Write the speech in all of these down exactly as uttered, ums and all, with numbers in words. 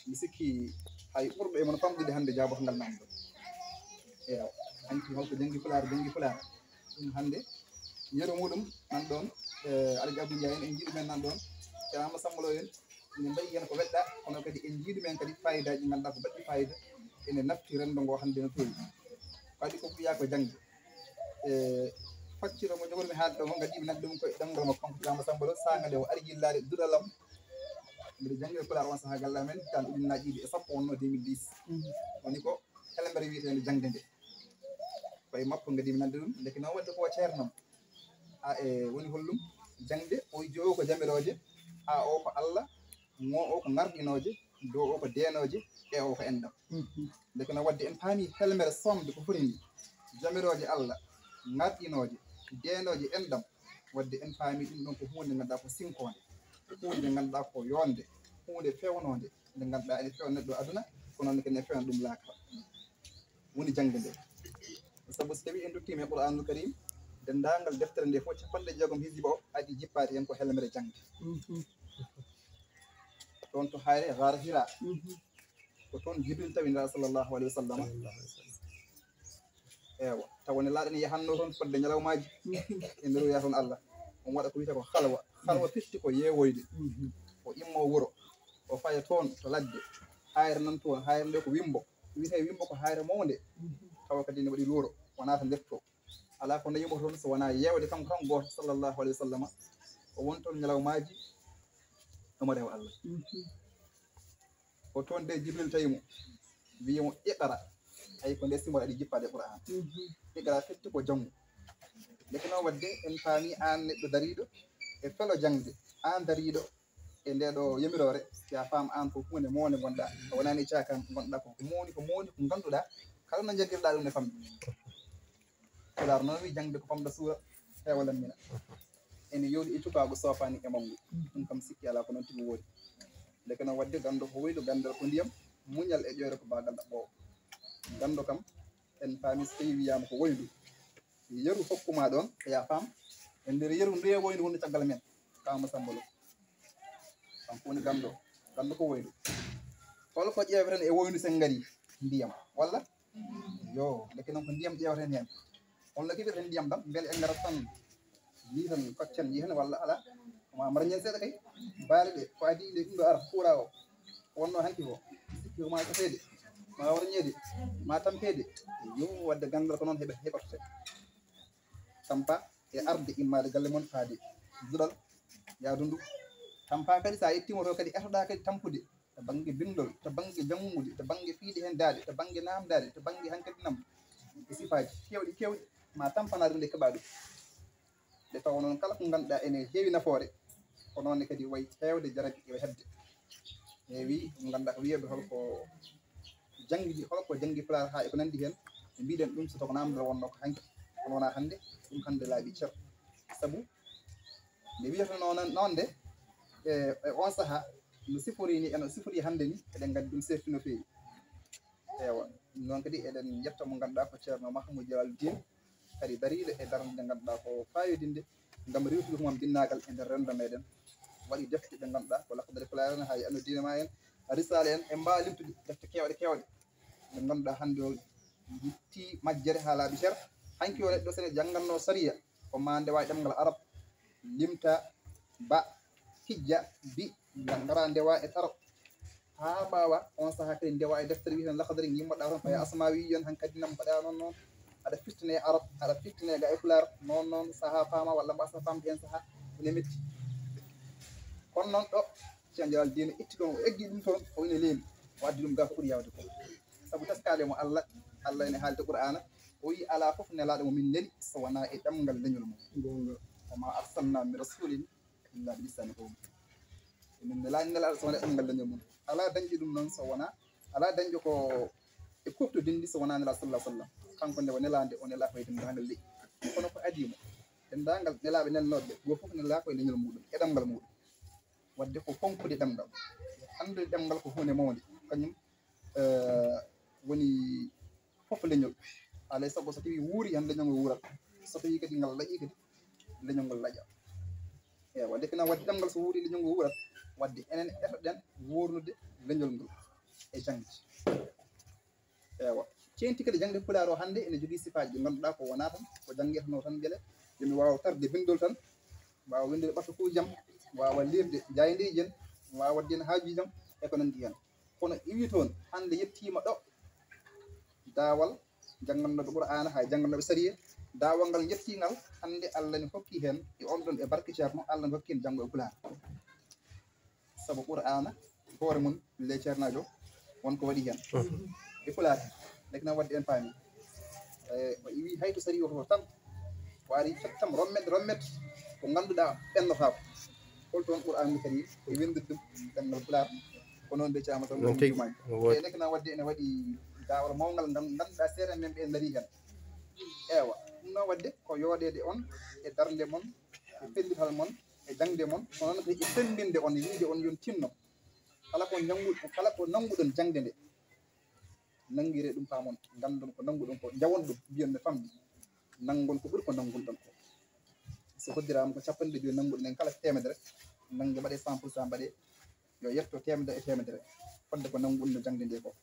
Mi sikki hay ɓurɗo e mon famɗude hannde jaaboto ngal namdo. Eewa, hanki holko janngi Pulaar, janngi Pulaar. Ɗum hannde yeru muɗum nan ɗoon, eh, Alaji Abdou Ndiaye en, en njiiɗu men nan ɗoon, Ceerno Amadou Samba Lo en, ene mbayi heen ko weɗɗa, kono kadi en njiiɗu men kadi fayidaaji ngannduɗaa ko baɗɗi fayida, ene nafti renndo ngo hannde no feewi. Ko adii fof wiyaa ko jaŋde. E facciro mo jogormi haalde ɗo mo, ngaddiimi nande ɗum koye ɗemngal makko kanko Ceerno Amadou Samba Lo, saanga nde o ari yillaade duɗal am. Mbiɗo janngina Pulaar on sahaa galle amen, tan ujunnaji ɗiɗi e sappo wonno deux mille dix. Woni ko helmbere wiyeteende jaŋde nde. Koye makko ngaddiimi nande ɗum, ndeke noon waɗde ko o ceernam. A e woni hollum jaŋde, o wiyi jo o ko jamirooje, a o ko Allah, ŋo o ko ŋarɗinooje, do o ko deenooje, e o ko enɗam. Ndeke noon waɗde en paami helmbere soomde ko foti ni, jamirooje Allah, ŋarɗinooje, deenooje, enɗam. Waɗde en paami ɗum ɗon ko huunde nde ngannduɗaa ko sinkoonde, huunde nde ngannduɗaa ko yoonde, huunde feewnoonde, nde ngannduɗaa ene feewna neɗɗo aduna, ko noon kadi ne feewna ɗum laakara. Woni jaŋde nde. Sabu so tawii en nduttiima e Qur'aanul Kariim, denndaangal deftere nde fof, capanɗe jeegom hizbi o, adii jippaade heen ko helmere jaŋde. Toon to hayre Gaar Hira, ko toon Jibril tawi Nulaaɗo sallallahu alayhi wa sallam. Eewa, tawa Nulaaɗo ne yahatnoo toon fodde ñalawmaaji, e nderoya toon Allah. On waɗa ko wiyetee ko halwa. Halwa firti ko yeewoyde. O immoo wuro, o faya toon to ladde. Hayre nan toon, hayre nde ko wimbo. Wiyetee wimbo ko hayre mawnde. Tawa kadi ne waɗi luuro, wonaa to nder to. Alaa ko nde yumbo toon so wonaa yeewde kanko tan gooto, sallallahu alayhi wa sallam, o woni toon ñalawmaaji, omo rewa Allah. Ko toon de Jibril tawi mo, wiyi mo, "Iqra." Ay ko nde simo waɗi jippaade Qur'aan. Iqra firti ko janngu. Ndeke noon waɗde en paami aan neɗɗo dariiɗo e felo jaŋde, aan dariiɗo e ndee ɗo yamiroore, ya faam aan ko huunde mawnde ngonɗaa, a wonaani caakaan ngonɗaa, ko ko mawni, ko mawni ko ngannduɗaa, kala no njagirɗaa ɗum ne famɗi. Pulaar noon wi jaŋde ko famɗa suura, heewa lammina. Ene yooɗi e cukaagu soofaani e manngu. Ɗum kam sikki alaa ko noon tigi woodi. Ndeke noon waɗde ganndo ko woylu, ganndal ko ndiyam, muñal e ƴoyre ko baagal ɗaɓɓoowo. Ganndo kam en paami so tawii wiyaama ko woylu. Yeru hokkuma ɗoon, ko ya faam. E nder yeru ndu e woylu woni caggal men. Kaama Samba Lo. Kanko woni ganndo. Ganndo ko woylu. Hol ko ƴeeweten e woylu sen ngari ndiyam, walla? Yo, ndeke noon ko ndiyam ƴeeweten heen. Holno keɓirten ndiyam ɗam? Mbele en ngarat tan, ni tan koccen, ni heen, walla alaa? Ma marñen seeɗa kay. Baale ɗe, ko adii nde ɗum ɗo ara, kuuraa o. Wonno hanki ko. Sikki ko ma safeede, ma warñeede, ma tampeede. Yo, waɗde ganndal ko noon heɓe-, heɓorte. Tampa e arde immaade galle mon faade duɗal yaadundu. Tampa kadi so a yettiima to kadi etoɗaa kadi tampude to bannge binndol, to bannge janngude, to bannge fiyde heen daaɗe, to bannge naamndaade, to bannge hankadi nam e sifaaji keewɗi keewɗi, ma tampanaa ɗum ɗe keɓaa ɗum. Nde tawa noon kala ko ngannduɗaa ene heewi nafoore, ko noon ne kadi wayi heewde jarabi e hedde. Heewi ko ngannduɗaa ko wiyeede holko janngi, holko janngi Pulaar haa e ko nanndi heen. Ɓe mbiɗen ɗum so taw ko naamndal wonnoo ko hanki, kono wonaa hannde, ɗum hannde laaɓi cer. Sabu nde wiyata noon, noon nde, e, e on sahaa, no sifori ni, eno sifori hannde ni, eɗen nganndi ɗum seerti no feewi. Eewa, ɗum noon kadi eɗen njetta mo ngannduɗaa ko Ceerno Mahmoud Jalal Diin, kadi dariiɗo e darnde nde ngannduɗaa ko fayodinde ngam rewtude ko mam binnaagal e nder renndo meɗen. Waɗi defte ɗe ngannduɗaa ko Lakhdari Pulaar en, haa e Annu Diine ma en, Risaala en, en mbaawa limtude defte keewɗe keewɗe. Ɗe ngannduɗaa hannde o yittii majjere haa laaɓi cer. Hanki o neɗɗo so ne janngannoo sariya, ko ma ndewa e ɗemngal arab, limta, ba, hijja, bi, ngara ndewa e taro. Haa ɓaawa, on sahaa kadi ndewa e deftere wiyeteende Lakhdari, ngimmoɗaa toon, faya Asmaawi yon hankadi nam mbaɗa noon noon. Aɗa firtine e arab, aɗa firtine ga e pulaar, noon noon sahaa faama walla mbaasa faamde heen sahaa, ene metti. Kono noon ɗo, Ceerno Jalal Diine itti ɗum, o eggi ɗum toon, o ine leeli, o addi ɗum ga ko ɓuri yaawde ko. Sabu teskaade mo Allah, Allah ene haalde Qur'aana, o wiyi alaa fof nelaaɗo mo min neli so wonaa e ɗemngal leñol mum. Goonga. Wa maa arsalnaa min rasuulin illaa bi lisaani qawmihi. Min nelaani nelaaɗo so wonaa e ɗemngal leñol mum. Alaa dañƴo ɗum noon so wonaa, alaa dañƴo ko e kuuɓto denndi so wonaa Nelaaɗo sallallahu alaihi wasallam. Kanko nde o nelaande, o nelaa ko e denndaangal leƴƴi. Kono ko adii mo, denndaangal nelaaɓe nelnooɓe ɓe, gooto fof nelaa ko e leñol muuɗum, e ɗemngal muuɗum. Waɗde ko fonkude ɗemngal. Anndude ɗemngal ko huunde mawnde. Kañum, eh, woni fof leñol. Alaa e sago so tawii wuuri, tan leñol ngol wuurat. So tawii kadi ngal laƴii kadi, leñol ngol laƴa. Eewa, nde kina waɗde ɗemngal so wuuri, leñol ngol wuurat. Waɗde enen etoɗen wuurnude leñol ngol. e jaŋde. Ewa, ceenti kadi jaŋde pulaar o hannde ene jogii sifaaji ɗi ngannduɗaa ko wonaa tan ko janngetenoo tan gele, yo mi waawa tarde binndol tan, waawa winndude ɓatto kuujam, waawa liirde jaayndeeji en, waawa waɗde heen haajuuji jam e ko nanndi heen. Kono iwi toon hannde yettiima ɗo daawal janngannooɓe Qur'aana, haa e janngannooɓe sariya, daawal ngal yettiingal hannde Allah ne hokki heen e on ɗon e barke ceerno, Allah ne hokki heen janngo e pulaar. Sabu Qur'aana hoore mum le ceernaajo won ko waɗi heen e pulaar heen. Ndeke na waɗde en paami. E o iwi hay to sari oto tan waari fettam rommet rommet ko ngannduɗaa ɓennotaako. Hol toon Qur'aanul Kariim e winndude ɗum ɗemngal pulaar? Ko noon mbiyaama tan. Noon tigi. E ndeke na waɗde ene waɗi daawal mawngal ngal ngannduɗaa seeɗa men ɓe ndari heen. Ewa, ɗum noon waɗde ko yooɗeede on e darnde mon e pellital mon e jaŋde mon, ko noon kadi e semmbinde on e wiide on yon tinno. Kala ko njanngu-, kala ko nannguɗon jaŋde nde, nanngiree ɗum, paamon, nganndon ko nannguɗon ko, njawon ɗum, mbiyon ne famɗi, nanngon ko ɓuri ko nanngunɗon ko. So hoddiraama ko capanɗe joyi nannguɗen en kala teemedere, nannge mbaɗee cent pour cent mbaɗee, yo yetto teemedere e teemedere, fodde ko nanngunno jaŋde nde ko.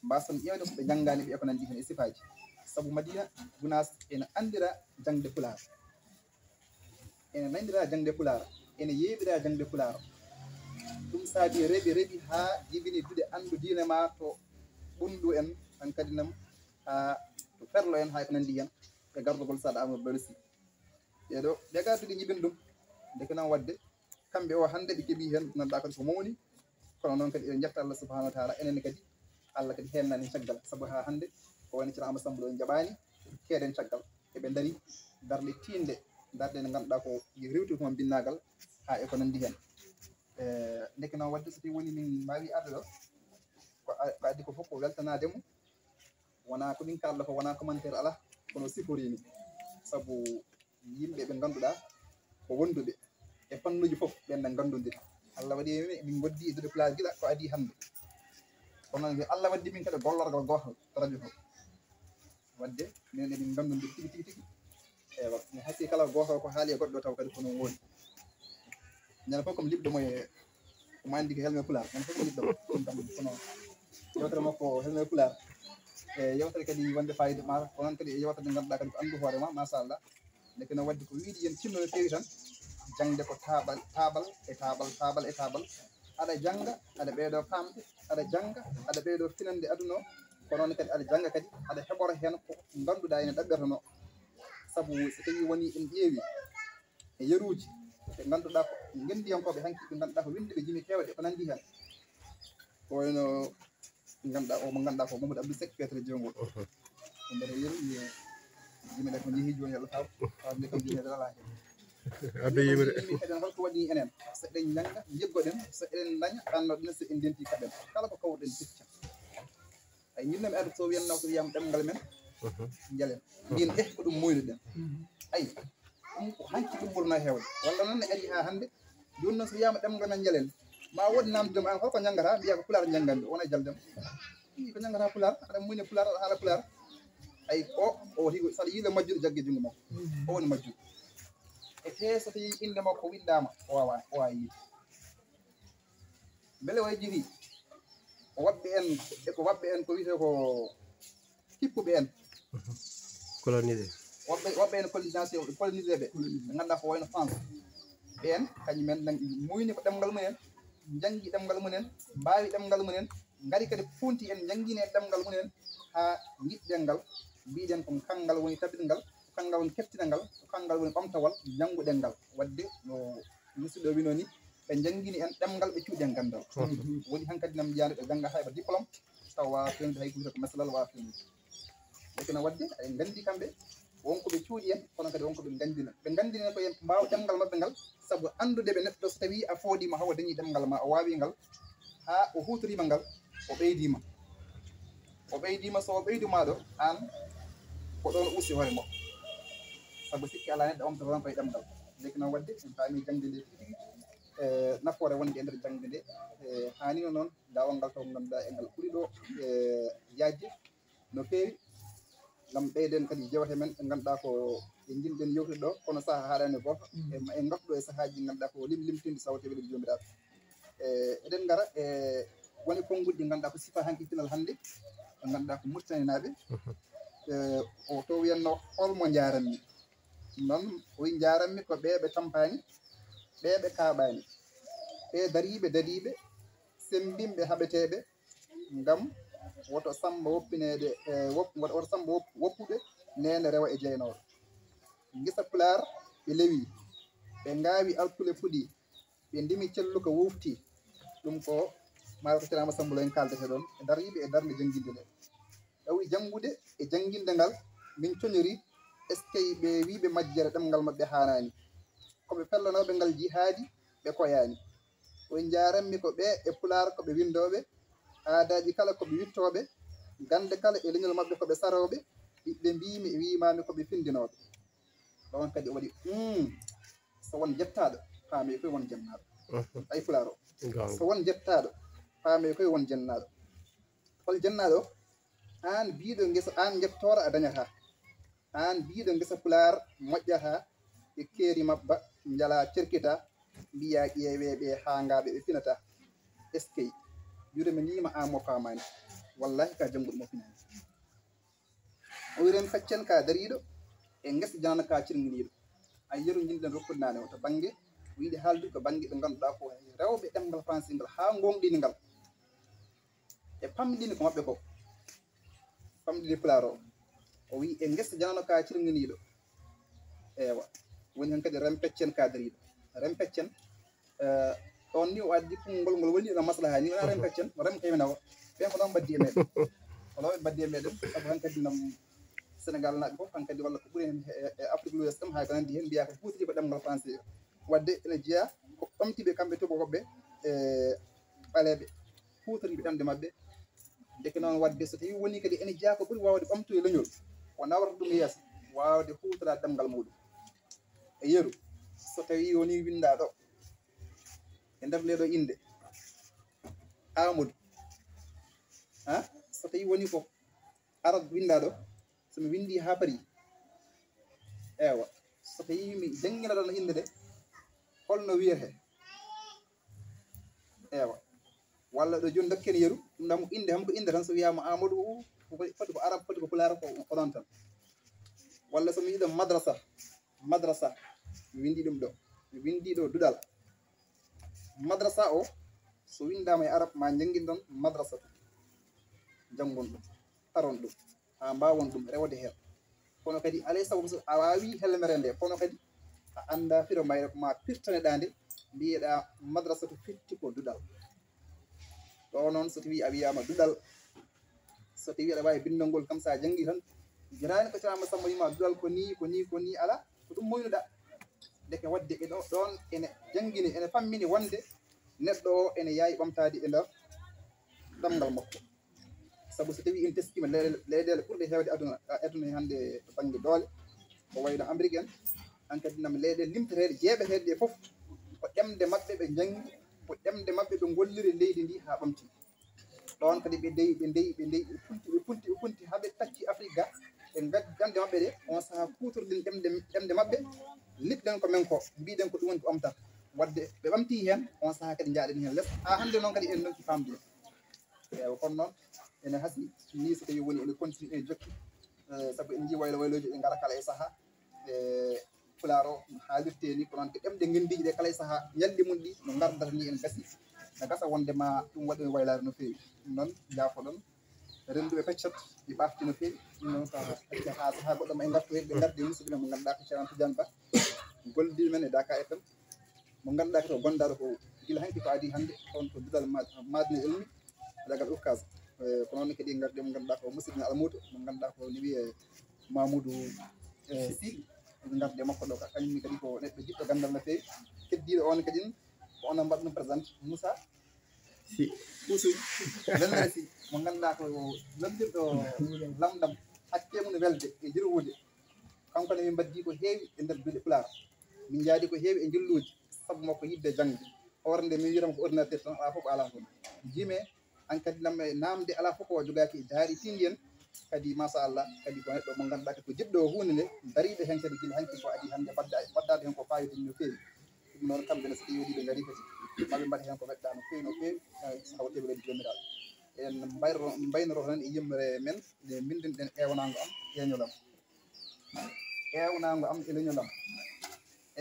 Mbaason ƴeewde ko ɓe njanngaani ɓe e ko nanndi heen e sifaaji. Sabu Madiina Gunaas ene anndira jaŋde pulaar. Ene nanndira jaŋde pulaar, ene yeeɓira jaŋde pulaar. Ɗum saabi reɓi, reɓi haa jibini duɗe anndu diine ma to Ɓunndu en, hankadi nam haa to Ferlo en, haa ko nanndi heen, e gardagol Saad Amadou Barry Sy. Ɓeeɗo, ɓe gardude njibin ɗum, ndeke noon waɗde, kamɓe o hannde ɓe keɓii heen, ngannduɗaa kadi ko mawni, kono noon kadi eɗen njetta Allah subhanahu wa taala, enen kadi, Allah kadi heennani caggal, sabu haa hannde, ko wayno Ceerno Amadou Samba Lo en njaɓaani keeden caggal, eɓe ndari darɗe tiiɗɗe, darɗe nde ngannduɗaa ko rewti ko binnaagal, haa e ko nanndi heen. E, ndeke noon waɗde, so tawii woni min mbaawi arde ɗo, ko a-, ko addi ko fof ko weltanaade mo, wonaa ko min kaalda ko, wonaa commentaire alaa, kono siforii ni. Sabu yimɓe ɓe ngannduɗaa ko wonduɓe e fannuuji fof, ɓen ne nganndondiri. Allah waɗi min, min ngondi e duɗe pulaar gila ko adii hannde. Kono noon, Allah waddi min kadi gollorgal gootal to radio to. Waɗde, minen emin nganndondiri tigi, tigi, tigi. Ewa, mi hasii kala gooto ko haali e goɗɗo taw kadi ko noon woni. Ñande fof ko mi liɓɗo mo e, ko mo anndi ko helme pulaar. Ñande fof ko mi liɓɗo mo. Ɗum kam kono yewtere makko helme pulaar. E yewtere kadi wonde fayida ma, ko noon kadi e yewtere nde ngannduɗaa kadi ko anndu hoore ma, machallah. Ndeke noon waɗde ko wiide yen tinno no feewi tan, jaŋde ko taaɓal, taaɓal e taaɓal, taaɓal e taaɓal. Aɗa jannga, aɗa ɓeydo faamde, aɗa jannga, aɗa ɓeydo finande aduna o, ko noon kadi aɗa jannga kadi, aɗa heɓora heen ko ngannduɗaa ene ɗaɓɓirtonoo. Sabu so tawii wonii en ƴeewi e yeruuji ɓe ngannduɗaa ko ngenndiyankooɓe hanki, ɓe ngannduɗaa ko winnduɓe jimi keewɗe ko nanndi heen. Ko wayno ngannduɗaa o mo ngannduɗaa ko Mamadou Abdou Seck, feetere jeyngol. Ko nder yeru, ye jimi ɗe ko njehii jooni, Allah taw, taw nde kam jimi ɗe alaa heen. Adda yimre. Yimɓe kadi holko waɗi enen? So eɗen njannga, njeggoɗen, so eɗen ndaña, ɗannoɗen, so en ndenti kaɗen. Kala ko kawruɗen, pecca. Ay, ñinnoomi arde so wiyannoo ko wiyaama ɗemngal men, njalen. Mbiyen, eh, ko ɗum moynuɗen. Ay, ɗum ko hanki ɗum ɓurnoo heewde. Walla noon ne ari haa hannde, jooni noon so wiyaama ɗemngal men njalen, ma wood naamde joom an, holko njanngataa? Mbiya ko pulaar njannganmi, wona e jaldam. Ii, ko njanngataa pulaar, aɗa muyna pulaar, aɗa haala pulaar. Ay, o, o woni ko, so aɗa yiila majjuɗo, jagge junngo makko. O woni majjuɗo. E tee so tawii innde makko winndaama, o waawaa, o waawaa yiide. Mbele o yejjiti ko waɗɓe en, e ko waɗɓe en ko wiyetee ko kippuɓe en. Colonisé. Waɗɓe, waɗɓe en colonisation, colonisé ɓe. Ɓe ngannduɗaa ko wayno France. Ɓeen, kañum en nan-, muyni ko ɗemngal mumen, njanngi ɗemngal mumen, mbaawi ɗemngal mumen, ngari kadi funti en, njanngini en ɗemngal mumen, haa ngiɗɗen ngal, mbiɗen ko kanngal woni tabitngal, ko kanngal woni keptinangal, ko kanngal woni ɓamtawal, njannguɗen ngal. Waɗde no musidɗo wino ni, ɓe njanngini en ɗemngal, ɓe cuuɗi en ganndal. Woni hankadi nam njiyaande ɓe jannga hay ba diplôme, tawa waawa feewnude hay ko wiyetee ko masalal waawa feewnude. Ndeke no waɗde, eɗen nganndi kamɓe, won ko ɓe cuuɗi en, kono kadi won ko ɓe nganndina. Ɓe nganndina ko en mbaawa ɗemngal maɓɓe ngal, sabu anndude ɓe neɗɗo, so tawii a fooɗiima, hawa dañii ɗemngal ma, o waawi ngal, haa o huutoriima ngal, o ɓeydiima. O ɓeydiima, so o ɓeydumaa ɗo, aan ko ɗoon usti hoore makko. Sabu sikki alaa neɗɗo omtata tan koye ɗemngal. Ndeke noon waɗde, en paami jaŋde nde tigi tigi, e nafoore wonde e nder jaŋde nde, e haanino noon, daawal ngal taw ngannduɗaa e ngal ɓuri ɗo, e yaajde no feewi. Ngam ɓeyden kadi jewte men ɗe ngannduɗaa ko ɗe njiɗɗen yewtude ɗo, kono sahaa haaɗaani gooto. E ma en ngartu ɗo e sahaaji ɗi ngannduɗaa ko lim-, limtinɗi, sawo tewede ko joomiraaɓe. E, eɗen ngara e Woni konngol ɗi ngannduɗaa ko sifa hanki pinal hannde, ɓe ngannduɗaa ko Muritaninaaɓe. Eh, o to wiyanno holmo njaaranmi. Noon o wi njaaranmi ko ɓe ɓe tampaani, ɓe ɓe kaaɓaani, ɓe dariiɓe dadiiɓe, semmbinɓe haɓeteeɓe, ngam woto Sammba woppineede, eh, wop-, woto, woto Sammba wop-, woppude neene rewa e jeynooɗo. Ngesa Pulaar ɓe lewi, ɓe ngaawi alkule puɗi, ɓe ndimi celluka wofti. Ɗum ko maaro ko Ceerno Aamadu Sammba Lo en kaaldete ɗoon, e dariiɓe e darnde jannginde nde. Ɓe wi janngude e jannginde ngal min coñori, eskey ɓe wi ɓe majjere ɗemngal maɓɓe haanaani. Ko ɓe pellanooɓe ngal jihaadi, ɓe koyaani. O njaaranmi ko ɓe e Pulaar ko ɓe winndooɓe, aadaaji kala ko ɓe wittooɓe, gannde kala e leñol maɓɓe ko ɓe sarooɓe, ɓiɓɓe mbiimi e wiimaami ko ɓe finndinooɓe. Ɗoon kadi o waɗi, "Uum, so won jettaaɗo, paamee koye won jennaaɗo." Ay Pulaar o. So won jettaaɗo, paamee koye won jennaaɗo. Hol jennaaɗo? Aan biiɗo ngesa, aan njettoora a dañataa. Aan biiɗo ngesa Pulaar moƴƴataa, e keeri mabba njalaa cerkitaa, mbiyaa ƴeewee ɓe haangaaɓe ɓe finataa. Eskey, juuɗe mi niima aan mo faamaani. Wallaahi ka jannguɗo mo finaani. O wiren feccen ka dariiɗo, e ngesa janano ka cirnginiiɗo. A yeru njiɗɗen rokkude naane o to bannge, o yiɗi haaldude ko bannge ɓe ngannduɗaa ko rewɓe ɗemngal français ngal haa ngoongɗini ngal. E pamɗini ko maɓɓe ko. Pamɗini Pulaar o. O wi e ngesa janano ka cirnginiiɗo. Eewa. Woni heen kadi rem peccen ka dariiɗo. Rem peccen, eh, ɗoon ni o addi konngol ngol woni no maslaha ni, wonaa rem peccen, rem kay wona o. Ɓen ko noon mbaddi e meɗen. Ko noon ɓe mbaddi e meɗen, sabu heen kadi nam Senegal naaɓe fof, heen kadi walla ko ɓuri heen e, e Afrique de l'Ouest kam, hay ko nanndi heen mbiyaa ko huutiri ko ɗemngal français. Waɗde ene jeyaa ko ɓamtiiɓe kamɓe tubakoɓe e ɓaleeɓe, huutorii ɓe ɗemɗe maɓɓe. Ndeke noon waɗde so tawii woni kadi ene jeyaa ko ɓuri waawde ɓamtude leñol, o nawrata ɗum e yeeso, waawde huutoraade ɗemngal muuɗum. E yeru, so tawii woni winndaa ɗo, e nder ndee ɗo innde, Amadou, ha? So tawii woni ko Arab winndaa ɗo, so mi winndii haa parii, eewa, so tawii mi jannginataa innde nde, holno wiyetee? Eewa. Walla ɗo jooni ndokken yeru, ɗum ɗam innde, ham ko innde tan, so wiyaama Amadou, ko foti ko Arab, foti ko Pulaar, ko, ko ɗoon tan. Walla so mi wiɗo madrasa, madrasa, mi winndi ɗum ɗo. Mi winndi ɗo duɗal. Madrasa o, so winndaama e Arab, ma njanngin ɗoon madrasa. Janngon ɗum, taron ɗum, haa mbaawon ɗum rewde heen. Kono kadi, alay sago so a waawii helmere nde, kono kadi a anndaa firo mayre ko ma pirtaneɗaa nde, mbiyeɗaa madrasatu firti ko duɗal. Ɗo noon, so tawii a wiyaama duɗal, so tawii aɗa waawi binndol ngol kam, so a janngii tan, jaraani ko Ceerno Aamadu Sammba wiima duɗal ko nii, ko nii, ko nii, alaa, ko ɗum moynuɗaa. Ndeke waɗde ɓe ɗo, ɗoon ene janngini, ene fammini wonde neɗɗo o ene yaawi ɓamtaade e nder ɗemngal makko. Sabu so tawii en teskiima leyɗeele, leyɗeele ɓurɗe heewde aduna, aduna e hannde to bannge doole, ko wayno Amérique en, hankadi nam leyɗeele limteteeɗe, jeeɓeteeɗe ɗe fof, ko ɗemɗe maɓɓe ɓe njanngi, ko ɗemɗe maɓɓe ɓe ngolliri leydi ndi haa ɓamti. Ɗoon kadi ɓe ndeyi, ɓe ndeyi, ɓe ndeyi, ɓe punti, ɓe punti, ɓe punti haa ɓe tacci Afrik ga, ɓe ngaddi ɗemɗe maɓɓe ɗe, oon sahaa kuutorɗen ɗemɗe, ɗemɗe maɓɓe, liɓɗen ko men ko, mbiɗen ko ɗum woni ko ɓamtata. Waɗde ɓe ɓamti heen, oon sahaa kadi njaaɗen heen les, haa hannde noon kadi en ndonki faamde. Eewa, kono noon ene hasii, nii so tawii woni ene continue, ene jokki, eh, sabu en njii waylo waylooji ɗi ngara kala e sahaa, e Pulaar o no haalirtee nii, ko noon ko ɗemɗe ngenndiiji ɗe kala e sahaa ñalɗi mum ɗi no ngardata nii ene gasi, no gasa wonde ma ɗum waɗi waylaare no feewi. Ɗum noon, njaafoɗon, rennduɓe peccat, ɗi ɓaafti no feewi. Ɗum noon, so a accii haa sahaa goɗɗo ma en ngartu heen, ɓe ngardi e musidɓe men mo ngannduɗaa ko Ceerno Tidiane Ba, gollidiiɗo men e Daaka F M, mo ngannduɗaa ko to gonndaɗo ko gila hanki ko adii hannde, on ko duɗal ma-, Madina Elmi, dagal Ukkaz. Eh, ko noon kadi ngardi mo ngannduɗaa ko musidɗo men Almuuto, mo ngannduɗaa ko ne wiyee Mamoudou, eh, Sy. Ngardi e makko ɗo ka, kañum kadi ko neɗɗo jiɗɗo ganndal no feewi. Keddiiɗo on kadi, ko onon mbaɗa ɗum présente, Moussa Sy. Ousseynou Lennere Sy, mo ngannduɗaa ko lomdirɗo lamndam, hakkee mum welde e jirwude. Kanko ne min mbaddii ko heewi e nder duɗe Pulaar. Min njaadi ko heewi e njilluuji, sabu makko yiɗde jaŋde. Hoore nde min wiyata ko ordinateur tan, alaa fof ko alaa toon. Jime, hankadi nam e naamde alaa fof ko o jogaaki e jaari tindi en. Kadi, machallah, kadi ko neɗɗo mo ngannduɗaa kadi ko jiɗɗo huunde nde, dariiɗo heen kadi gila hanki ko adii hannde, wadda-, waddaade heen ko faayiida no feewi. Ɗum noon, kamɓe ne, so tawii wonii ɓe ngarii kadi, Maɓe mbaɗa heen ko weɗɗaa no feewi, no feewi, eh, so hawteeɓe kadi joomiraaɓo. En mbayro-, mbaynoro tan e yimre men, nde mbinndinɗen eewnaango am, eeñol am. Eewnaango am e leñol am.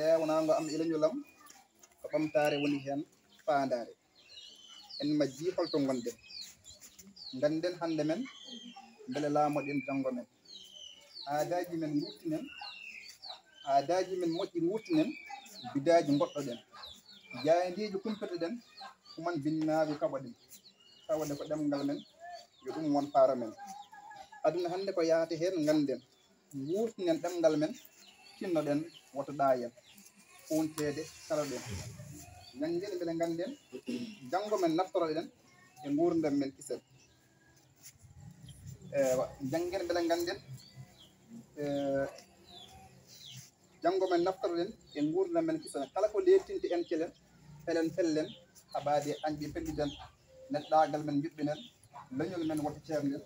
Eewnaango am e leñol am, ko ɓamtaare woni heen faandaare. En majjii holto ngonɗen. Ngannden hannde men, mbele laamoɗen janngo men. Aadaaji men nguurtinen, aadaaji men moƴƴi nguurtinen, bidaaji ngoɗɗoɗen. Jaayndeeji kumpitoɗen, kuman binnaagu kaɓoɗen. Tawde ko ɗemngal men, yo ɗum won faaro men. Aduna hannde ko yahata heen ngannden. Nguurtinen ɗemngal men, tinnoɗen, woto ɗaayen, huunteede kala ɗen. Njanngen mbele ngannden, janngo men naftoroɗen e nguurndam men kisal. Ewa, njanngen mbele ngannden, eh, janngo men naftoroɗen e nguurndam men kisal. Kala ko leeltinta en kelen, pelen pellen, haɓaade añɓe pelliden, neɗɗaagal men njuɓɓinen, leñol men woto ceernden,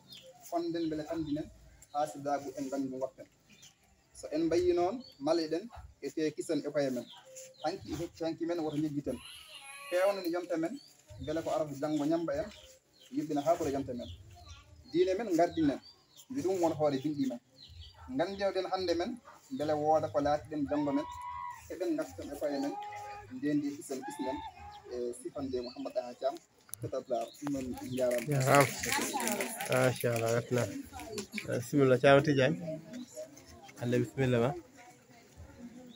fonden mbele anndinen, haasidaagu e nganndu ngoppen. So en mbayii noon, maleɗen e tee kisen e koye men. Hanki e hecci hanki men woto njejjiten. Peewnen yonta men, mbele ko arata janngo ñammba en, yuɓɓina haa ɓura yonta men. Diine men ngardinen, nde ɗum won hoore binndi men. Nganndiyoɗen hannde men, mbele wooda ko laatiɗen janngo men, heɓen ngarten e koye men, ndeendi kisen kisnen e sifande Mouhammad Daha Thiam. Jaaraama. Machallah, wetna. Bisimilla, Ceerno Tidiane. Hannde bisimilla ma.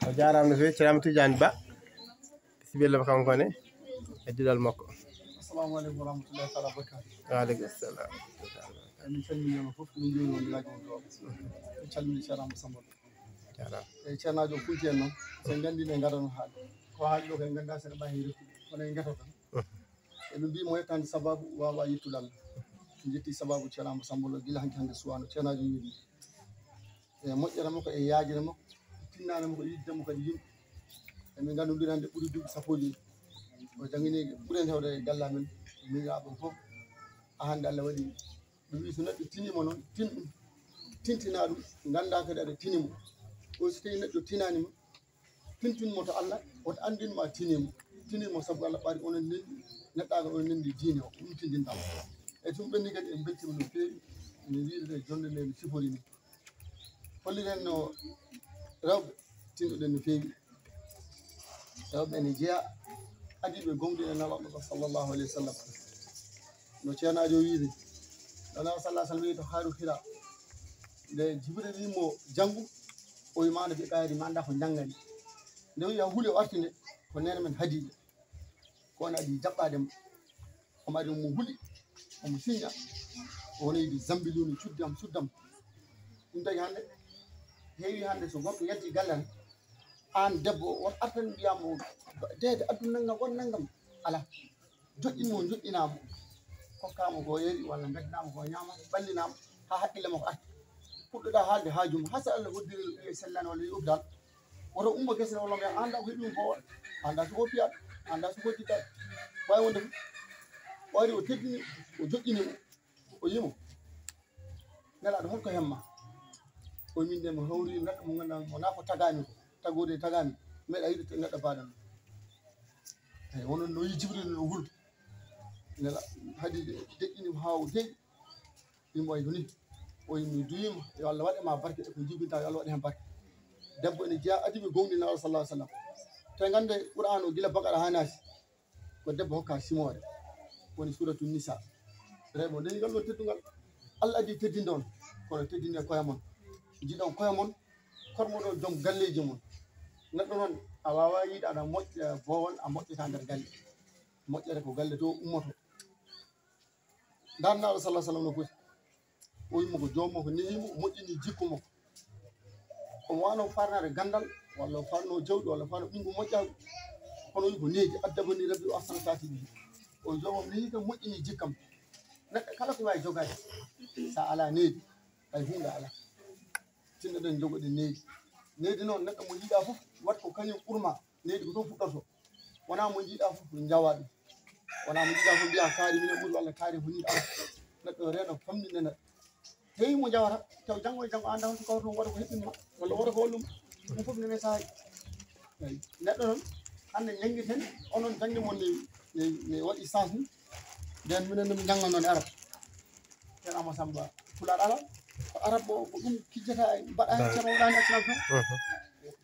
O jaaraama no feewi, Ceerno Tidiane Ba. Bisimilla ma kanko ne, e duɗal makko. Assalamu aleykum wa rahmatullahi taala wa barakatuh. Wa aleykum salam. Emin calmini on fof, min njuurima on, Alhaji Amadou Ba. Min calmini Ceerno Amadou Samba. Jaaraama. E Ceernaajo Kunti en noon, so en nganndi ne ngadano haali. Ko haali ɗo kay nganndaa sen ɓay heen reftude. Kono en ngetoto tan. Eɓe mbii mo yettaande sabaabu waawaa yettude Allah. En njetti sabaabu Ceerno Amadou Samba Lo gila hanki hannde suwaano Ceernaajo wiide. E moƴƴere makko e yaajere makko, tinnaane makko e yidde makko kadi yimɓe. Emin nganndondiri hannde ɓuri duuɓi sappo e joyi. O janngini ɓuri en heewde e galle amen, miñiraaɓe fof. A hannde Allah waɗi ɗum wi so neɗɗo tiniima noon, tin ɗum, tintinaa ɗum, nganndaa kadi aɗa tinimo. O so tawii neɗɗo tinaani ma, tintin mo to Allah, woto anndin ma tinimo. Tinimo sabu Allah ɓaari onon ndenndi, neɗɗaagal onon ndenndi diine o, ɗum tindintaa. E ɗum ɓenni kadi en mbeltiima no feewi, no wiirde e jonde nde no sifori ni. Holliren no rewɓe tinɗuɗen no feewi. Rewɓe ene jeyaa adiiɓe gomɗinɓe Nelaaɗo sallallahu alayhi wa sallam. No Ceernaajo wiiri, no Nelaaɗo sallallahu alayhi wa sallam wiyi to Haaru Hira, nde Jibril wi mo janngu, o wi maana ɓe ɓayri ma annda ko njanngani. Nde wiya huli o arti nde, ko neene men Hadiija. Ko on adii jaɓɓaade mo. Omo ari omo huli, omo siñña. O wona yiɗi zambiluni, cuddam, cuddam. Ɗum tagi hannde, heewi hannde so goɗɗo yalti galle tan, aan debbo, won artan mbiyaa mo, deede addu nanngam, won nanngam. Alaa. Joƴƴin mo, joƴƴinaa mo. Kokkaa mo ko yeeri walla ngaddinaa mo ko ñaama, ɓallinaa mo, haa haqqille makko arta. Puɗɗoɗaa haalde haaju mum, haa so Allah hoddiri e sellani walla e hôpital. Woto ummo gese o lomee, annda ko heɓi ɗum ko, annda so ko piyaɗo, annda so ko jittaɗo. Waawi wonde fof. O ari o teddini, o joƴƴini mo, o yimo. Nelaaɗo, hol ko hemma? O min de mo hawri neɗɗo mo ngannduɗaa mo naa ko tagaami ko, tagoode tagaami, meeɗa yiɗde neɗɗo baaɗam. Eyi, wonon no yi Jibril no hul. Nela Hadiija deƴƴini mo haa o deƴƴi. Ɗum wayi ko ni. O yimmi duyima, yo Allah waɗe ma barke e ko jibinta, yo Allah waɗe heen barke. Debbo ene jeyaa adiiɓe gomɗinɓe Nelaaɗo sallallahu alaihi wasallam. Te ngannde Qur'aan o gila Baqara haa Naasi, ko debbo hokka simoore. Woni Suuratu Nisaa. Rewɓe, nde ngal ɗo teddungal. Allah adii teddinde on, kono teddinde koye mon. Njiɗon koye mon, kormoɗon joom galleeji mon. Neɗɗo noon, a waawaa yiide aɗa moƴƴa boowal, a moƴƴata nder galle. Moƴƴere ko galle to ummoto. Ndaa Nelaaɗo sallallahu alaihi wasallam no foti. O yimmo ko joom makko nehi mo, moƴƴini jikku makko. Omo waawno farnaade ganndal, walla o farno jawdi, walla o farno ɓinngu moƴƴaagu. Kono o wi ko needi, addabani Rabbi wa ahsana ta'dibi. O joomam nehi kam, moƴƴini jikkam. Neɗɗo kala ko waawi jogaade, so a alaa needi, hay huunde alaa. Tinnoɗen jogoɗen needi. Needi noon, neɗɗo mo yiɗaa fof, wat ko kañum ɓurma. Needi ko toon fuɗɗorto. Wonaa mo njiɗaa fof, njawaa ɗum. Wonaa mo njiɗaa fof, mbiyaa kaari minen ɓuri walla kaari ko nii ɗaw. Neɗɗo reeno famɗinde neɗɗo. Heewi mo njawata, taw janngo e janngo a anndaa honto kawruɗon waɗa ko heɓɓin ma, walla waɗa ko wallum. Ɗum fof nene saaji. Eyi, neɗɗo noon, Hannde njanngi ten, onon jaŋde mon ne, ne, ne waɗi sens ni. Nden minen no min njanngan noon e arab. Ceerno Amadou Samba, Pulaar alaa. Ko arab o, ko ɗum kijjata e mbaɗa heen ceerno waɗaani accident tan.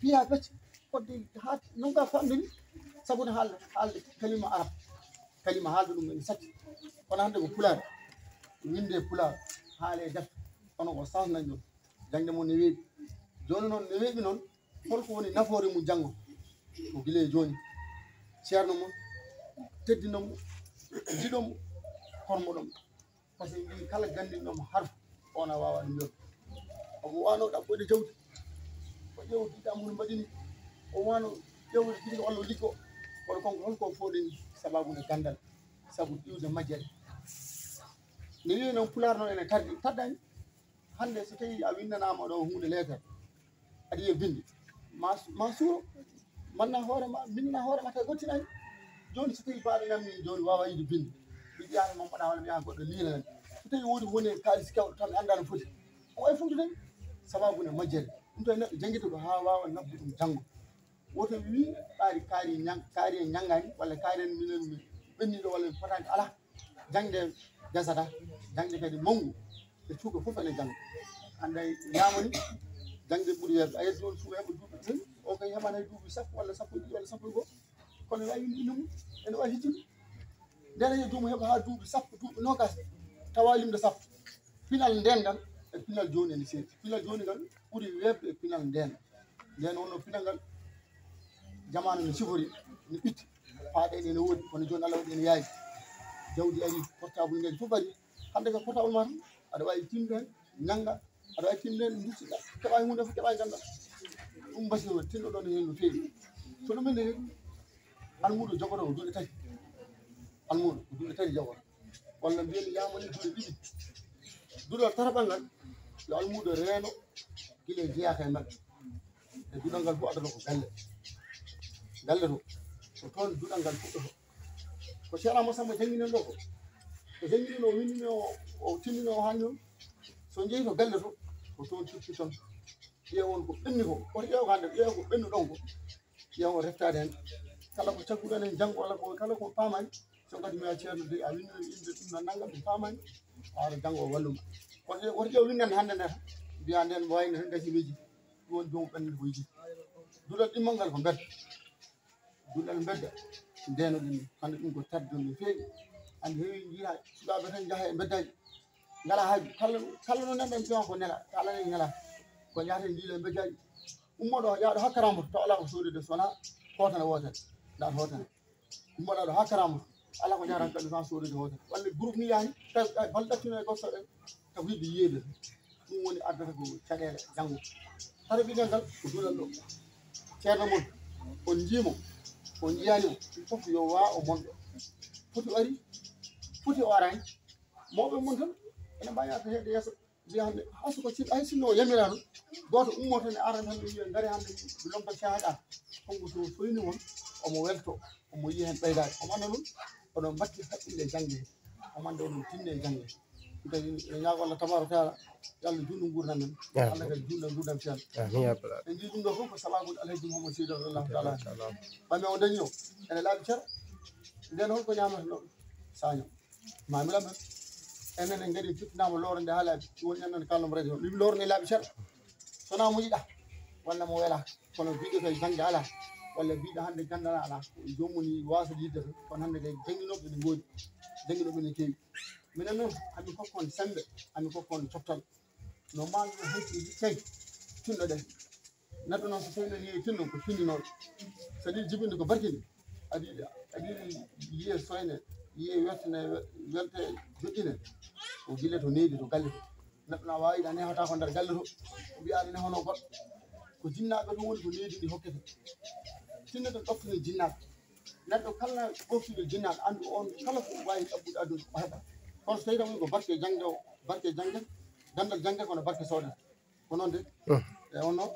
Piya pecce, fodde haa non ka famɗini, sabu ne haalde, haalde kalima arab. Kalima haalde ɗum ene satti. Kono hannde ko Pulaar, winde Pulaar, haale e defte. Kono ko sens nañ ɗum. Jaŋde mon ne weeɓi. Jooni noon, ne weeɓi noon, holko woni nafoore mum janngo? Ko gila e jooni. Ceerno mum, teddino mo, jiɗo mo, hormoɗo mo. Par ce que mbiyi kala ganndinɗo mo harfu, on a waawa ɗum yodde. Omo waano ɗaɓɓoyde jawdi. O ƴeewa ɗiɗi amuno mbaɗini. O waano ƴeewde ɗiɗi walla o liggo. Kono kon holko fooɗini sababu nde ganndal? Sabu iwde majjere. Nde wiye noon Pulaar noon ene tardi, tardani. Hannde so tawii a winndanaama ɗo huunde leetere, aɗa yiya binndi, ma, ma suuro, manna hoore ma, minnana hoore ma, tawi gottinani. Jooni so tawii baaɗo nam min jooni waawa yiide binndi, mi ƴeewa mo mbaɗa walla mi ƴeewa goɗɗo liira nan. So tawii woodi woni e kaalis kewɗo tan mi anndaa no foti, o wawi funtude. Sababu ne majjere. Ɗum tawi neɗɗo janngita ko haa waawa nafde ɗum janngo. Woto wi ɓaari kaari ñang-, kaari en ñanngaani, walla kaari en minen mi ɓenniiɗo, walla mi potaani. Alaa, jaŋde gasata, jaŋde kadi mawnu, e suuka fof ene jannga. Hannde ñaamani, jaŋde ɓuri weeɓde. A yeddi noon suuka heɓa duuɓi tati, o kay heɓaani hay duuɓi sappo, walla sappo e ɗiɗi, walla sappo e go'o. Kono ene waawi winde innde mum, ene waawi hijjude. Ndeen hay joomum heɓa haa duuɓi sappo, duuɓi noogaas, tawa limde sappo. Pinal ndeen ngal e pinal jooni ene seedi. Pinal jooni ngal ɓuri weeɓde e pinal ndeen. Ndeen wonno pinal ngal, jamaanu no sifori, no ɓitti, paaɗe ene woodi, kono jooni Allah waɗi ene yaaji. Jawdi ari, portable ngaji fof ari. Hannde ko portable ma tan, aɗa waawi tinde heen, ñannga, aɗa waawi tinde heen, nduttita, keɓa huunde fof, keɓa ngannda. Ɗum mbasiyoo, tinno ɗon heen no feewi. So ɗum ene heen, almuudo jogoto ko duɗe tati. Almuudo ko duɗe tati jogoto. Walla mbiyen yaamani duɗe ɗiɗi. Duɗal tataɓal ngal, yo almuudo reeno gila e jeyaaka e maɓɓe. E duɗal ngal fof adata ko galle. Galle to, ko toon duɗal ngal fuɗɗoto. Ko Ceerno Amadou Samba jannginen ɗo ko, ko jannginen o, windini o, o timmini o hannde on. So jeeyi to galle to, ko toon cukki toon. Ƴeew on ko ɓenni ko, woto ƴeew ko hannde, ƴeew ko ɓennuɗon ko. Ƴeew on reftaade heen. Kala ko cagguɗon heen janngo, walla ko, kala ko paamaani, so kadi mi wiya ceerno de, a winndani innde ɗum na nanngam, mi paamaani, a ara janngo o walluma. Kono woto ƴeew winndande hannde nde tan, mbiya nden mo wayno tan gasi weji, ɗum woni joom ɓennude ko yidi. Duɗal ɗimmal ngal ko mbedda. Duɗal mbedda, ndeenoɗen, hannde ɗum ko tardon no feewi. Hannde heewi njiya suɓaaɓe tan njaha e mbeddaaji. Ngalaa haaju. Kala, kala no nanɗen ƴeewa ko nela, kala ne nela. Ko yaata njiila e mbeddaaji. Ummoɗo yaaɗo hakka Ramboto, taw alaa ko soodede so wonaa kootane wootere. Ndaa hootane. Ummoɗo ɗo hakka Ramboto, alaa ko jaarata kadi tan soodede hootane. Walla groupe ni yaani, tawi, tawi balɗe ɗaccunoo e gorko en, tawi ko yiɗde yiyeede. Ɗum woni addata ko caɗeele janngo. Hara ɓiɗɗo ngal ko duɗal ɗo. Ceerno mon, on njii mo, on njiyaani mo, ɗum fof yo waa o monɗo. Foti o ari, foti o araani. Mawɓe mon tan, ene mbaawi arde heede yeeso, mbiya hannde, hay so ko sin-, hay sinno o yamiraano, gooto ummoto ne ara tan, wiya, "Ngare hannde, mi lomta caahaɗa." Kanko so soyni won, omo welto, omo yiya heen ɓeydaade. Omo annda noon, oɗon mbatti haqqille e jannge, omo annda oɗon tinni e jannge. Ɗum tawi ene ñaago Allah tabaaraka taala, yo Allah juutnu nguurndam men. Amiin. Allah kadi juutna nguurndam ceerno. Amiin, ya rabbal aalamiin. En njii ɗum ɗo fof ko sababu Alhaji Mouhamadou Seydi radiyallahu taala anhu. Ɓammi o dañi o, ene laaɓi cer. Nden holko ñaamatano? Saaño. Ma milam en. Enen en ngari fittinaama looro nde haa laaɓi. Ɗum woni enen kalnoo mo radio. Ɗum looro nde laaɓi cer. So wonaa mo yiɗa, walla mo wela. Kono biɗo kay jannde alaa, walla biɗo hannde ganndal alaa. Joomum ni waasa yidde tan. Kono hannde kay jannginooɓe ene ngoodi. Jannginooɓe ene keewi. Minen noon, amin kokko on semmbe, amin kokko on coftal. No mbaawmi ɗum hayti tawi tinno ɗen. Neɗɗo noon so tawi no yeeyi tinno ko tinndinooɗo. So ɗi jibinde ko barkini, aɗa yiɗi, aɗa yiɗi yiye soyne, yiye wertene, welte joƴƴine. Ko gila to needi to galle to. Neɗɗo na waawi yiɗa nehata ko nder galle to. Mbiya aɗa nehono goɗɗo. Ko jinnaaɓe to woni ko needi ndi hokkete. Tinno ɗen ɗoftini jinnaaɓe. Neɗɗo kala ɓoftude jinnaaɗo, anndu on kala ko waawi ɗaɓɓude aduna, o heɓa. Kono so tawi tan ko barke jannge o, barke jannge, ganndal jannge kono barke soodata. Ko noon de. Mm. E on noon,